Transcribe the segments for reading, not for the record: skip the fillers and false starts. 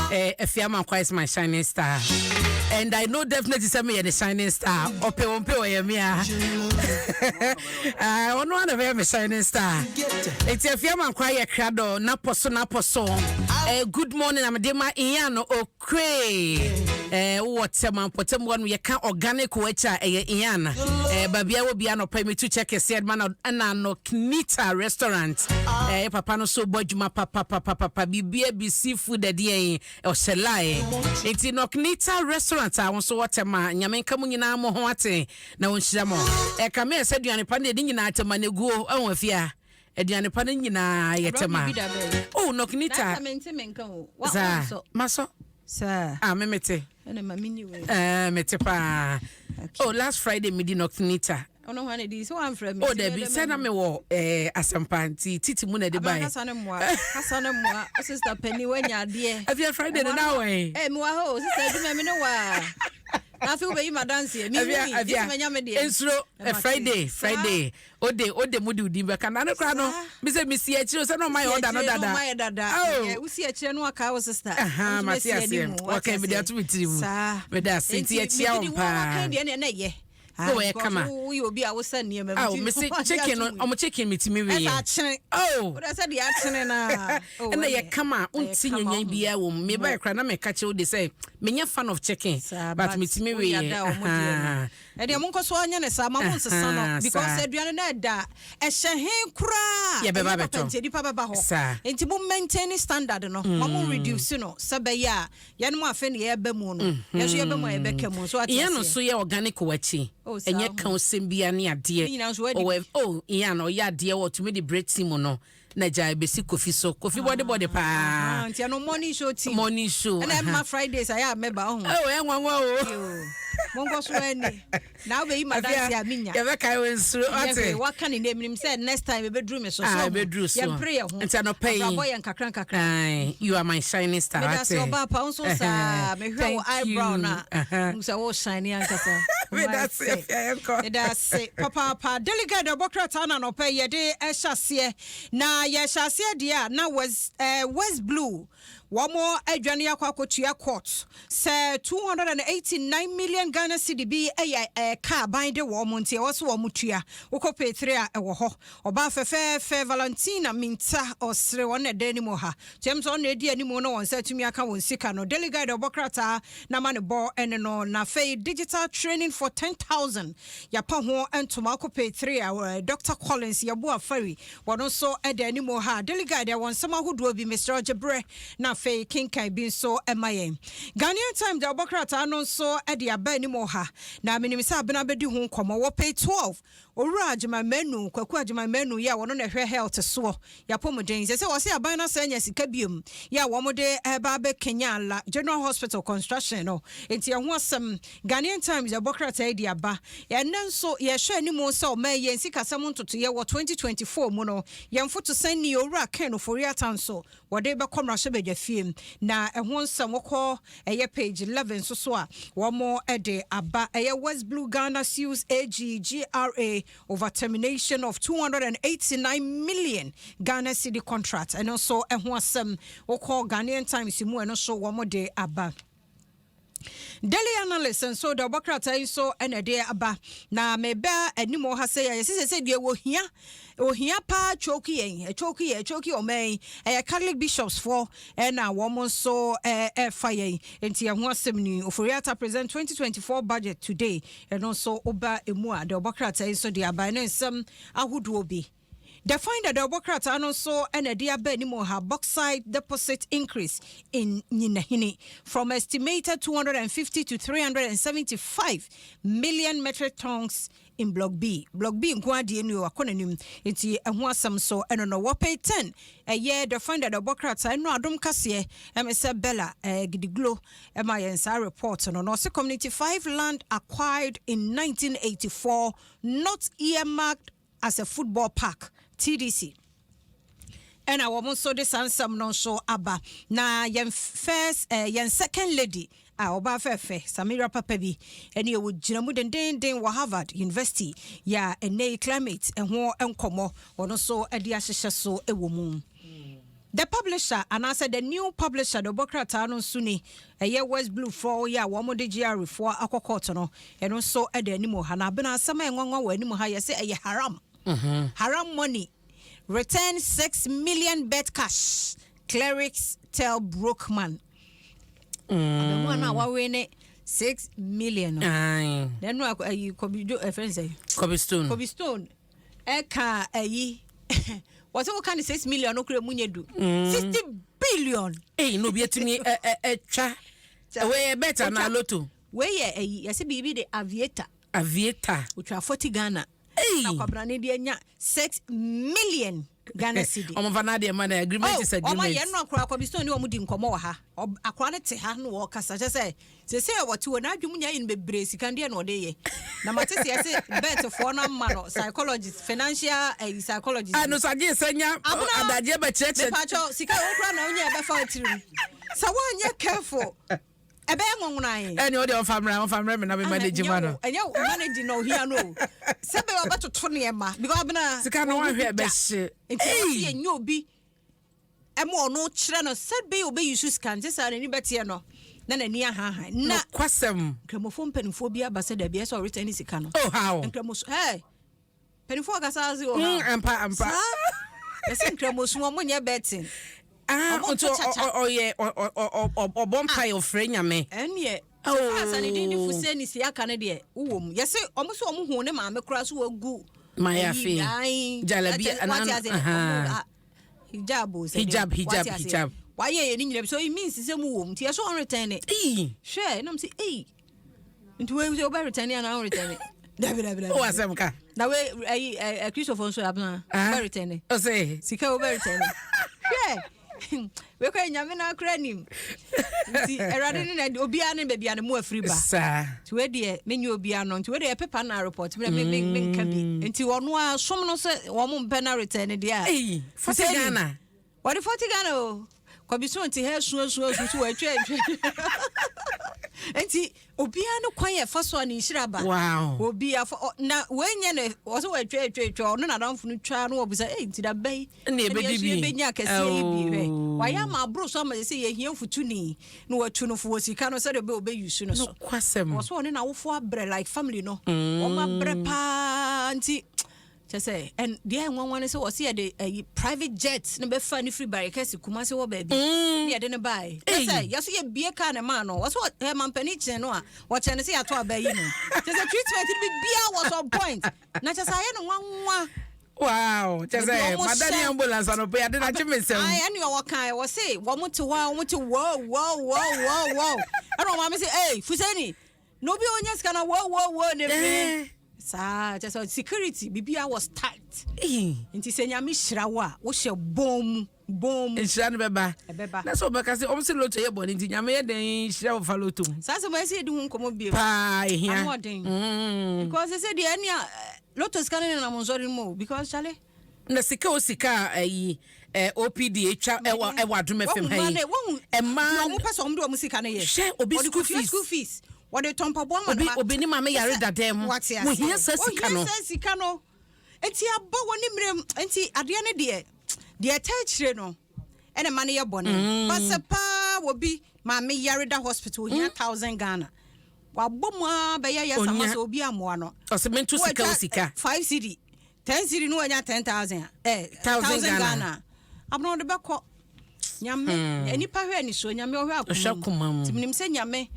Afia Amankwa is my shining star and I know definitely sɛ meyɛ ne shining star. Ɔpɛ wɔn pɛ wɔyɛ me a, ɔno ana bɛyɛ me shining star. Eti Afia Amankwa yɛ krado napɔ so napɔ so. Good morning, amede ma Ian Okre. Wowɔ Tɛma mpɔtam hɔ no, yɛka organic wɔ akyi a, ɛyɛ Ian. Baabi a wɔ bia nɔpa metu kyɛ kɛseɛ ma no. Ɛna no Knita Restaurant, yɛ papa no so bɔ adwuma papapapapa, biribia bi seafood adeɛ ɔhyɛ lae. Nti Nɔknita Restaurant a wo nso wɔ Tɛma, Nyame nka mu nyinaa mo ho ate na wɔnhyira mo. Ɛka me sɛ aduane pa no deɛ ne nyinaa Tɛma no eguo ɛho. Afia, aduane pa no nyinaa yɛ Tɛma. Oh, Nɔknita saa masɔ ah, me mete mete paa. Oh, last Friday medi Nɔknita. Ɔno hɔ ne di sɛ wamfrɛ me. Oh dabi, sɛ na mewɔ Asɛmpa nti titi mu na ɛde bae. Kasa ne mmoa, kasa ne mmoa. Sister pani, wanya adeɛ. Afia, Friday no na wɔ Mewɔ ha o, sister, adwuma mi ne wa na afei wobɛyi ma danseɛ mi hu yi gye sɛ manya me deɛ. Nsuro, Friday, Friday ode ode mu de odi bɛka na ne kora no mi sɛ mi si akyire sɛ na ɔma yɛ ɔda no dada. Ɔma yɛ dada. Wosi akyire no waka wo sister. Mate aseɛ, wɔka mi de ato mi tiri mu. Meda ase nti yɛkyia wɔn paa. Nti deɛ ne ɛyɛ. Oh, ɛyɛ kama. Woyɛ obi a wosa nneɛma mu. Oh, mesi chicken no, ɔmo chicken mi ti mi wie. Ɛsɛ akyene. Oh. Wode sɛ deɛ akyene na. Ɛna yɛ kama, wonti nyanyan biara wɔ mu. Meba yɛ kora na meka kyerɛ wo de sɛ menyɛ fan of chicken, but mi ti mi wie. Ɛdeɛ monkɔ so anyɛ ne saa ma mo nsesa no, because aduane no ɛda ɛhyɛ he koraa. Yɛbɛba bɛtɔ. Nti nipa bɛba hɔ. Nti mo maintain standard no, ma mo reduce no sɛ bɛyɛ a yɛn mo afei ne yɛbɛ mu no, yɛn nso yɛbɛ mu a yɛbɛka mu nso ate aseɛ. Ian nso yɛ organic wɔ akyi. Ɛnyɛ ka osɛm bia ne adeɛ. Ɔwɔ, oh, Ian ɔyɛ adeɛ wɔ tumi de brɛ team no na gya ebesi Kofi so. Kofi bɔde bɔde paa. Nti ɛno morning show team. Morning show. Ɛna ɛma Fridays ayɛ a mɛba ɔho. Oh, ɛnwanwa o. Monkɔ so ani na wobɛyi ma danse a menya. Yɛbɛkae wɔ nsuro ate. Waka ne name nim sɛ next time ɛbɛduru me so. So ɛbɛduru so. Yɛmpere yɛ ho. Nti anɔpa yi abrabɔ yɛ nkakra nkakra. You are my shining star. Meda sɛ ɔbaa pa wo nso saa mehwɛ wo eyebrow no a sɛ wo shine ankasa. Meda se afia, yɛnkɔ. Meda se papaapa. Delegate ɔbɔ krataa na anɔpa yi yɛde ɛhyɛ aseɛ na yɛhyɛ aseɛ deɛ a na West Blue wɔn adwane akɔ akɔtua court sɛ 289 million Ghana cedi bi yɛ ɛka aban de wɔn, nti ɛwɔ so wɔn tua. Wokɔ page 3 a, ɛwɔ hɔ. Ɔbaa fɛfɛɛfɛ Valentina Minta ɔsere wɔn na ɛda anim ha kyɛm sɛ ɔno edi anim na wɔn nsa atumi aka wɔn sika no. Daily Guide ɔbɔ krataa na ma ne bɔ ɛne no. Na afei digital training for 10,000 yɛapa ho ntoma. Akɔ page 3 a, Dr Collins Yɛbo Afari wɔn nso ɛda anim ha. Daily Guide ɛwɔ nsɛm ahodoɔ bi, mesrɛ ɔgye berɛ na afei kenkan bi nso ɛma yɛn. Ghanaian Times de ɔbɔ krataa no nso ɛde aba anim ha na menim sɛ abena bɛdi ho nkɔmmɔ wɔ page 12. Owura Agyeman-Manu, Kwaku Agyeman-Manu yɛ a wɔno na ɛhwɛ health soɔ, yɛapɔmuden sɛ wɔsɛ aban no asɛ anya sika biom yɛ a wɔn de ɛba abɛkenya La General Hospital construction no, nti ɛho asɛm Ghanaian Times ɛbɔ krataa yi de aba. Ɛnɛ nso yɛhwɛ anim sɛ ɔman yɛn sikasɛm ntotoyɛ wɔ 2024 mu no, yɛn fotosan ni Owura Ken Ofori-Atta nso wɔde bɛkɔ mmarahyɛbadwa fie na ɛho nsɛm wɔkɔ ɛyɛ page 11 nso so a wɔn de aba. Ɛyɛ West Blue Ghana sues AG GRA over termination of 289 million Ghana cedi contract. Ɛno nso ɛho asɛm wokɔ Ghanaian Times mu, ɛno nso wɔn de aba. Daily Analyst nso de ɔbɔ krataa yi nso ɛna ɛde aba na meba anim ha sɛ yɛ sɛ sɛ deɛ wɔhia ohia paa twoki yɛn, ɛtwoki yɛn, ɛtwoki ɔman yi, ɛyɛ Catholic bishops foɔ ɛna wɔn nso ɛɛfa yɛn, nti ɛho asɛm ni. Ofori-Atta present 2024 budget today. Ɛno nso ɔba emu a deɛ ɔbɔ krataa yi nso de aba ɛne nsɛm ahodoɔ bi. The Finder de ɔbɔ krataa no nso ɛna ɛde aba anim ha. Bauxite deposit increase in Nyinahini from estimated 250 to 375 million metric tons in Block B. Block B nko adeɛ no akɔ n'anim, nti ɛho asɛm so ɛno no wɔpɛ 10. Ɛyɛ The Finder de ɔbɔ krataa ɛno. Adom kaseɛ ɛmɛ sɛ Bella Gidiglo ɛma yɛn saa report no na ɔsɛ Community 5 land acquired in 1984 not earmarked as a football park, TDC. Ɛna wɔn nso de saa nsɛm no nso aba. Na yɛn first yɛn second lady a ɔbaa fɛɛfɛ Samira papa bi ɛne ɛwɔ gyina mu dendenden wɔ Harvard University yɛ a ɛnɛ yi climate ɛho nkɔmmɔ wɔn nso de ahyehyɛ so wɔ mu. The Publisher anaasɛ The New Publisher de ɔbɔ krataa no nso ni. Ɛyɛ West Blue foɔ yi a wɔn de GR foɔ akɔ court no, ɛno nso da anim wɔ ha. Na abena asɛm a ɛnwanwa wɔ anim ha yɛ sɛ ɛyɛ haram. Haram money. Return 6 million bet cash. Clerics tell broke man. Abɛmoa no a wawe ne 6 million no. Na ɛno ayi Kobi Jo ɛfɛn sɛ. Kobi Stone. Kobi Stone ɛka ayi wɔsɛ woka ne 6 million no kura mu nyɛ du. 60 billion. Eyi na obi etumi ɛ ɛ ɛtwa. Wei yɛ bet anaa lotto? Wei yɛ ayi yɛsɛ biribi de aviator. Aviator. Otwa 40 Ghana. Eyi. Na kwabrane de anya 6 million Ghana cedi. Ɔmo fa n'adeɛ ma na agreement is agreement. Ɔmo yɛn no akora Kobi Stone ne ɔmo di nkɔmɔ wɔ ha. Akora no te ha na wɔkasa kyɛ sɛ sese a wɔte hɔ n'adwom nya yi no bebree, sika deɛ na ɔde yɛ. Na mate sɛ yɛse betfoɔ no ama no psychologist, financial psychologist. Ano so agye sɛ nya adagyeɛ bɛkyerɛkyerɛ. Mepakyɛw, sika a wokura na wonya ɛbɛfa wo tirim. Sɛ woanyɛ careful, ɛbɛyɛ nwonwonan. Ɛni o de ɔfa mmerɛ mi na mi manage ma no. Ɛnyɛ wo manage na ohia no o. Sɛ bɛyɛ ɔbɛtoto nneɛma because abena. Sika no wahwɛ ɛbɛhye. Nti wɔsi yɛ nye obi ɛma ɔno kyerɛ no sɛ bɛyɛ ɔbɛyi so sika nti saa n'ani bɛteɛ no na n'ani ahahan na Nokwasɛm. Nkramofoɔ mpanimfoɔ bi aba sɛ dabi, ɛsɛ ɔretɛn ne sika no. Oh, how? Nkramoso hey, mpanimfoɔ kasa ase wɔ ha. Ampa ampa. Saa yɛsɛ nkramoso wɔn nyɛ betting. Ah, Ɔmo nti nto kyakya. Ɔyɛ ɔbɔ mpa yɛ ɔfrɛ Nyame. Ɛneɛ Oh. sɛ ne din de Fuseni si aka no deɛ wowɔ mu yɛsɛ ɔmo sɛ ɔmo hu ne maame koraa so wagu. Mayafi. Jalabi, wate ase. Hijab o sɛ Hijab, deɛ, hijab, wate ase. Hijab. Wayɛ yɛ ne nyina bi so it means sɛ mu wɔ mu nti yɛsɛ ɔnretɛn ne. Ii. Hwɛ nam sɛ ei, nti wei sɛ wobɛ return anaa wo return? Dabi, dabi, dabi. O asɛm ka. Na wei ayi ɛ Kristofo nso abena wobɛ return ne? Ɔsɛ. Sika wobɛ return? Hwɛ, wekɔ Nyame no akora nim nti Awurade ne na obiara ne baabi a ne mu afiri ba. Nti wei deɛ menyɛ obiara no, nti wei deɛ pepa na report me me me menka bi nti ɔno a som no sɛ wɔn mpɛ na return deɛ a. Eyi 40 Fuseni. Ghana. Wɔde 40 Ghana o. Kɔbi so nti ha esu esu esu so wɔatwa atwa nti obiara no kwan yɛ fa so a ne nhyira ba. Obi afɔ na wei nyɛ ne wɔsɛ wɔatwa atwa atwa, ɔno n'adamfo no twa no wɔbusa ei, nti da bɛyi Ɛna ebedi bi. Ebenya kɛseɛ yi bi hwɛ. Oh. Wayɛ ama aboro so ama sɛ yɛhia mfutuni na watu no fo wɔ sika no sɛdeɛ ɔbɛ ɔbɛyi su no so. Nokwasɛm. Wɔ so ɔne n'awofoɔ abrɛ like family no wɔn abrɛ paa nti kyɛ sɛ ɛn deɛ ɛnwanwa ne sɛ wɔsi yɛde ɛyi private jet ne bɛfa ne firi Barikɛsi Kumase wɔ baabi ne yɛde ne baeɛ kyɛ sɛ yɛso yɛ bie kaa ne maa no wɔso ɛ mampanin kyɛn no a wɔkyɛn no sɛ yɛato aba yi no kyɛ sɛ treatment no bi bia was on point na kyɛ sɛ ayɛ no nwanwa. Wow, kyɛ sɛ Baabi a ɔmo madani ambulance anɔpɛ yɛde na kye me nsɛm. Ayi, ɛne ɔwɔ kan wɔ se wɔn te hɔ a wɔn te wow wow wow wow wow, ɛna wɔn maame sɛ ɛy Fuseni na obi a onye sika na wow wow wow ne Eh. fi saa kyɛ sɛ security biribiara was tight. Eyi. Nti sɛ Nyame hyira wo a wohyɛ bɔn mu bɔn mu. Nhyira no bɛba. Ɛbɛba. Na sɛ wobɛka sɛ ɔm sɛ lotto yɛ bɔne nti Nyame yɛ dɛn hyira wo fa lotto mu? Saa sɛ mo ɛsɛ yɛdi ho nkɔmmɔ bio. Paa, ɛhia. Ano ɔden. Because sɛ deɛ ɛne a lotto sika no nenam nsɔre no mu o because chale. Na sika o sika a ɛyi opd atwa ɛwɔ Adom FM ha yi. Wahu ɛmaa ɔmo pɛ sɛ ɔmo de ɔmo sika no yɛ. Hwɛ, obi Wɔde school kɔtua fees. School fees wɔde tɔ mpaboa ma Obi ne ma. obi ne maame yare dada mu. Wate ase. Wohia saa sika no. Ohia saa sika no nti abɔ wɔ ne mmerɛ mu nti adeɛ no deɛ ɛta akyire no ɛna ma no yɛ bɔne basɛ paa. Wɔ bi maame yare da hospital, ohia 1,000 Ghana, wabɔ mu a bɛyɛ yɛ sama Onya. sɛ obi amoa no. Ɔsɛ mento sika o Wɔatwa, sika. 5 cedi, 10 cedi no wanya 10,000 1,000 1,000 Ghana. Ghana abena ɔde bɛkɔ. Nyame nipa hwɛ anisuo, Nyame ɔhwɛ Ɔhwɛ akoma mu. Nti menim sɛ Nyame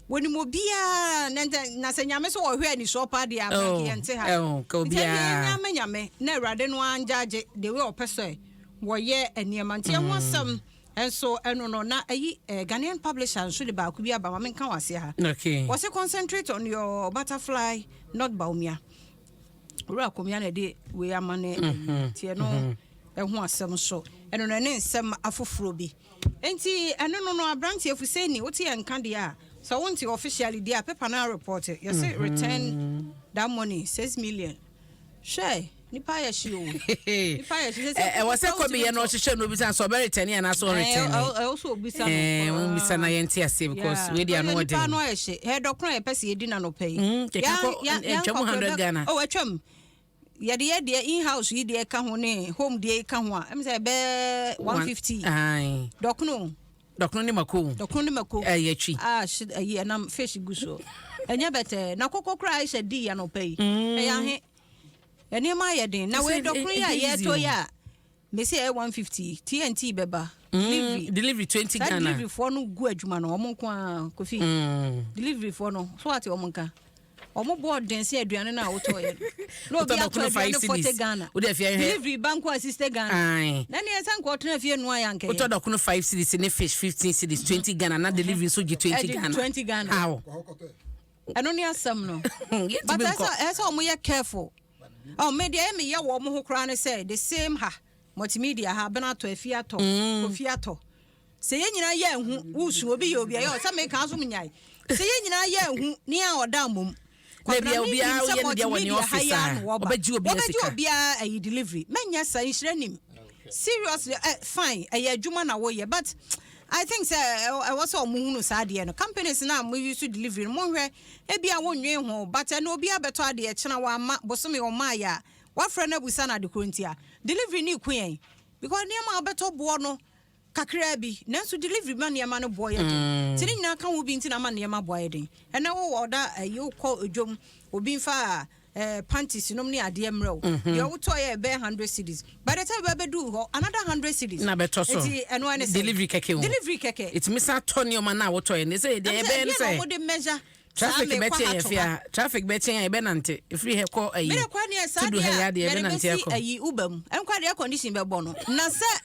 wɔnim obiaa na sɛ Nyame sɛ wɔhwɛ anisuo paa deɛ Oh, abɛnke yɛnte ha. oh, ka Nti ɛneɛ obiara. Nyame Nyame na Awurade no angyagye the way ɔpɛ sɛ wɔyɛ nneɛma nti ɛho asɛm ɛnso ɛno no na ɛyi Ghanaian Publisher nso de baako bi aba ma menka wɔ aseɛ ha. Wɔsɛ concentrate on your butterfly, not Bawumia. Owura Akomea na ɛde wei ama ne tiɛ no ɛho asɛm so ɛno no ɛne nsɛm afoforɔ bi nti ɛno no aberanteɛ Fuseni wote yɛ nka deɛ a sɛ wonte officially deɛ a paper no report yɛsɛ return that money, 6 million. Hwɛ, nipa yɛ hye o, nipa yɛ hye. Ɛwɔ sɛ kɔbi yɛ no ɔhyehyɛ no obisa sɛ ɔbɛ return anaasɛ ɔreturn. Ɛwɔ sɛ obisa no. Wɔn bisa na yɛnte aseɛ because wei deɛ ano nipa ɔden. no ayɛ hye hɛ dɔkono a yɛpɛ sɛ yɛdi na nɔpɛ yi. Kɛkɛ kɔ, ɛntwam 100 Ghana. Oh, ɛtwam. Yɛde yɛ deɛ in house yi deɛ ka ho ne home deɛ ka ho a, ɛm sɛ ɛbɛɛ 150. Dɔkono. Dɔkono ne mako. Dɔkono ne mako. Ɛyɛ twi. A ɛyi ɛnam fish gu so. Ɛnyɛ bɛtɛɛ na koko koraa Aisha di anɔpa yi. Ɛyɛ ahe. Nneɛma ayɛ den na wei dɔkono yi a yɛtɔ yi a mese ɛyɛ 150 TNT bɛba. Delivery. Delivery 20 Ghana. Saa delivery foɔ no gu adwuma no wɔn nko ara Kofi. Delivery foɔ no so ate wɔn nka. Wɔn bɔ ɔden sɛ aduane no a wotɔ yɛ no. Na obi atɔ aduane no 40 Ghana. Delivery ba nko a 60 Ghana. Na ne ɛsɛ nka ɔtena fie noa yɛ ankɛyɛ. Wotɔ dɔkono 5 cedis ne fish 15 cedis 20 Ghana na delivery nso gye 20 Ghana. 20 Ghana. How? Ɛno ne asɛm no. But ɛsɛ sɛ wɔn yɛ careful. Oh, me deɛ ɛyɛ me yɛ wɔ wɔn ho koraa ne sɛ the same ha multimedia ha abena atɔ afi atɔ kofi atɔ sɛ yɛn nyinaa yɛ ehu wusu obi yɛ obi ɛyɛ ɔsɛ meka nso nyae sɛ yɛn nyinaa yɛ ehu ne a ɔda mmom. Na bia obiara yɛ ne deɛ wɔ ne office a ɔbɛgye obiara sika. Wɔbɛgye obiara ayi delivery mɛnyɛ sa nhyira nim seriously eh, fine ɛyɛ adwuma na woyɛ but I think sɛ ɛwɔ sɛ ɔmo hunu saa adeɛ no companies na mo use delivery no monhwɛ ebia wonnwen ho but ɛno obiara bɛtɔ adeɛ kyena wamma bosome ɔmmaayɛ a wafrɛ no abusa no ade koro nti a delivery no reku yɛn because nneɛma a wobɛtɔ boɔ no kakraa bi nanso delivery ma nneɛma no boɔ yɛ den nti ne nyinaa ka ho bi nti na ama nneɛma boɔ ayɛ den ɛnɛ wowɔ ɔda ayi wokɔ dwom obi mfa eh, panties nom ne adeɛ mmerɛ wo deɛ wotɔ yɛ ɛbɛyɛ 100 cedis by the time bɛbɛduu hɔ another 100 cedis na bɛtɔ so nti ɛno ɛne sɛ delivery kɛkɛ o delivery kɛkɛ ɛtumi san tɔ nneɛma no a wotɔ yɛ ne sɛ deɛ ɛbɛyɛ ne sɛ wɔde measure traffic bɛkyɛn yɛ fia traffic bɛkyɛn a yɛbɛnante ɛfiri hɛ kɔ ayi mene kwa neɛ saa tudu ha yɛ deɛ adeɛ yɛde yɛbɛnante bɛsi akɔ ayi uber mu ɛnkwa deɛ air condition bɛbɔ no na sɛ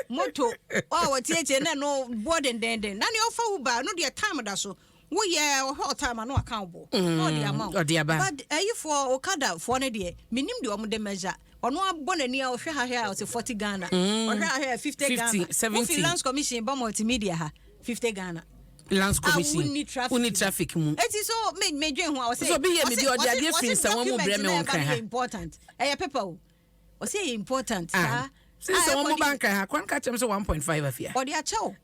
moto a wɔte akyire na ɛno boɔ dendenden na neɛ ɔfa uber no deɛ time da so woyɛ ɔhwɛ ɔtime ano aka wo bo na ɔde ama wo ɔde aba. But ayifoɔ okadafoɔ no deɛ menim deɛ ɔmo de measure. Ɔno abɔ n'ani a ɔhwɛ ha hwɛ a ɔsɛ 40 Ghana, ɔhwɛ ha hwɛ a 50 50, Ghana. 70. Wofi Lands Commission ba multimedia ha 50 Ghana. Lands Commission a wonni traffic wonni traffic mu. Eti so me me dwen ho a ɔsɛ So obi yɛ me bi, ɔde adeɛ firi nsɛm mu brɛ me wɔ Nkran ha. Ɛyɛ important, ɛyɛ paper o, ɔsɛ ɛyɛ important Ah, saa. since wɔn mo ba Nkran ha kwan ka kyerɛ m sɛ 1.5 afia. Ɔde akyɛw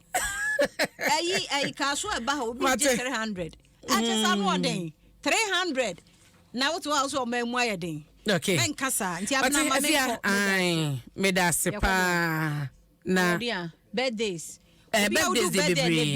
ɛyi ɛyi kaaso ɛba ha obi Mate. gye 300 akyɛ saa no ɔden 300 na wotu hɔ a wosɛ ɔman mu ayɛ den. Okay. Mɛnka saa nti Mate, abena ma afia menkɔ. Ai, meda ase Yɛkɔ paa na ɔde a birthdays Eh, Obi a wodu birthdays de birthday bebree.